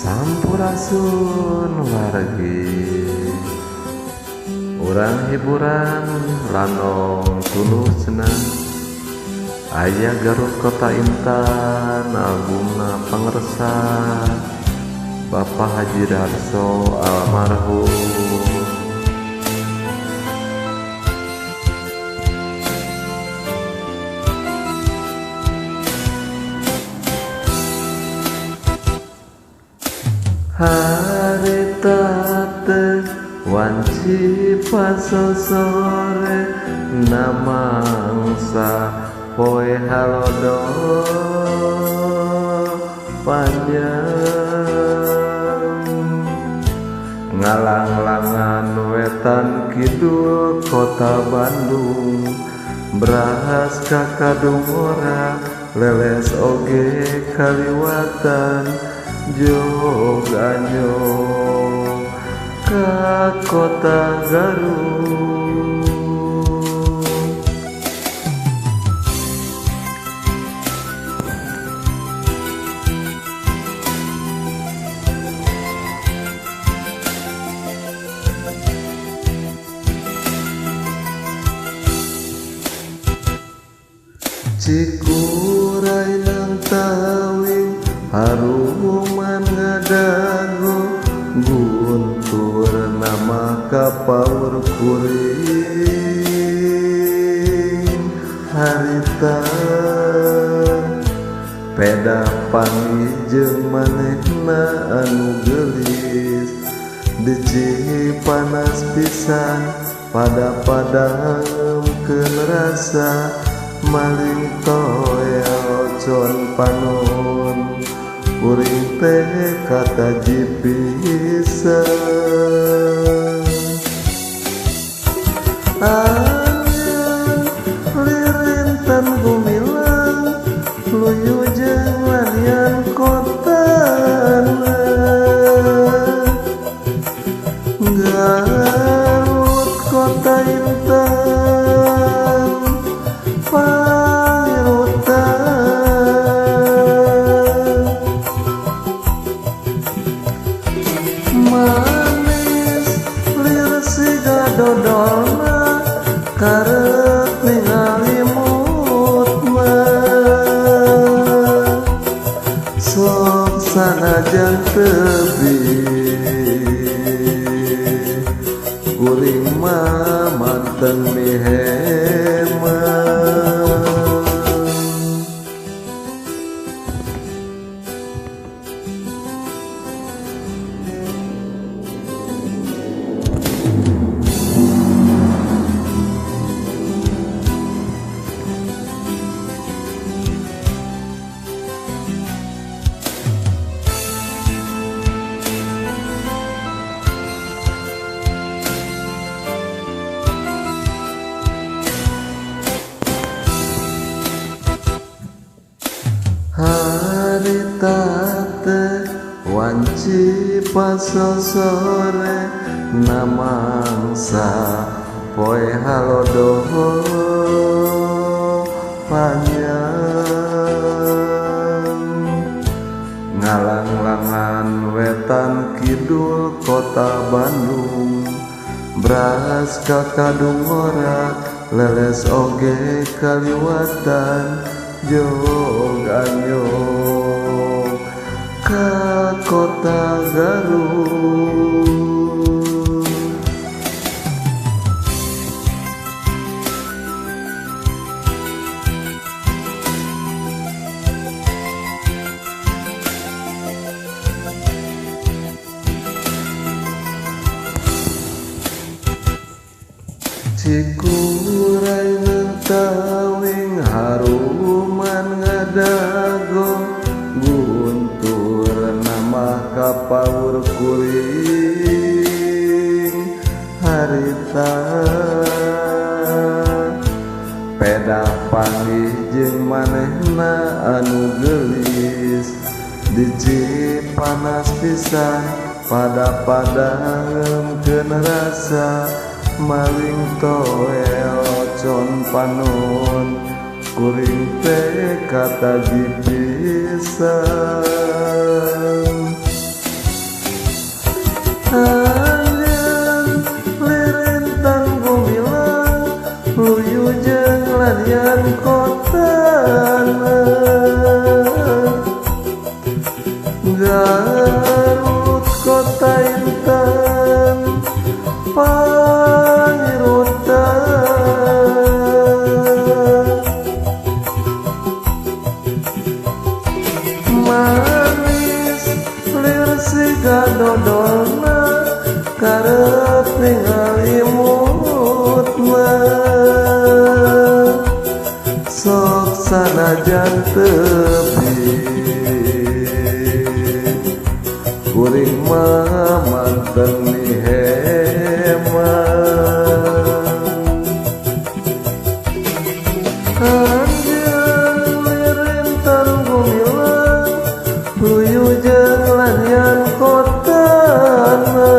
Sampurasun wargi, urang hiburan lanong tunduh cenah. Aya Garut Kota Intan albumna Pangersa Bapak Haji Darso almarhum. Harita teh wanci pasosore namangsa poe halodo panjang ngalanglangan wetan kidul kota Bandung beras kakadung ora leles oge kaliwatan jog anyong ka kota Garut. Cikuray nang tawing haruman ngadago guntur nama kapaur kuring harita peda panggih jeung manehna anu geulis dici panas pisan pada padamkeun rasa maling toel con panon kuring teh kataji pisan. Angin lirintan gumilang luyu jeung lanian kotana Garut kota Intan pairutan manis lir siga dodolna karep ningali mutma sok sanajan tebi kuring mah manteng mihema. Harita teh wanci pasosore namangsa poe halodo panjang ngalanglangan wetan kidul kota Bandung beras kakadung ora leles oge kaliwatan jog anyong ka kota Garut. Cikuray nang tawing haruman ngadago guntur nama kapaur kuring harita peda panggih jeung manehna anu geulis dici panas pisan pada padamkeun rasa maling toel con panon kuring teh kataji pisan. Anjeun lirintan gumilang luyu jeung lanian kotana. Garut kota intan pangirutan. Manis lir siga dodolna karep ningali mutna. Sok sanajan tepi kuring mah manteng miheman. Anjeun lirintan gumilang luyu jeung lanian kotana.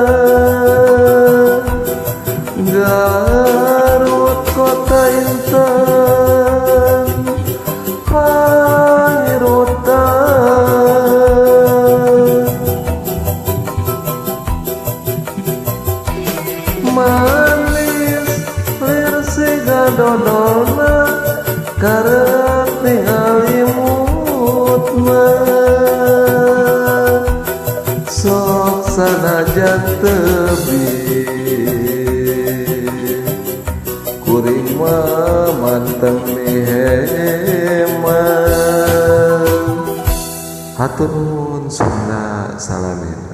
Garut kota intan pangirutan. Manis lir siga dodolna karep ningali mutna. Sok sanajan tebi kuring mah manteng miheman. Hatur nuhun Sunda salamin.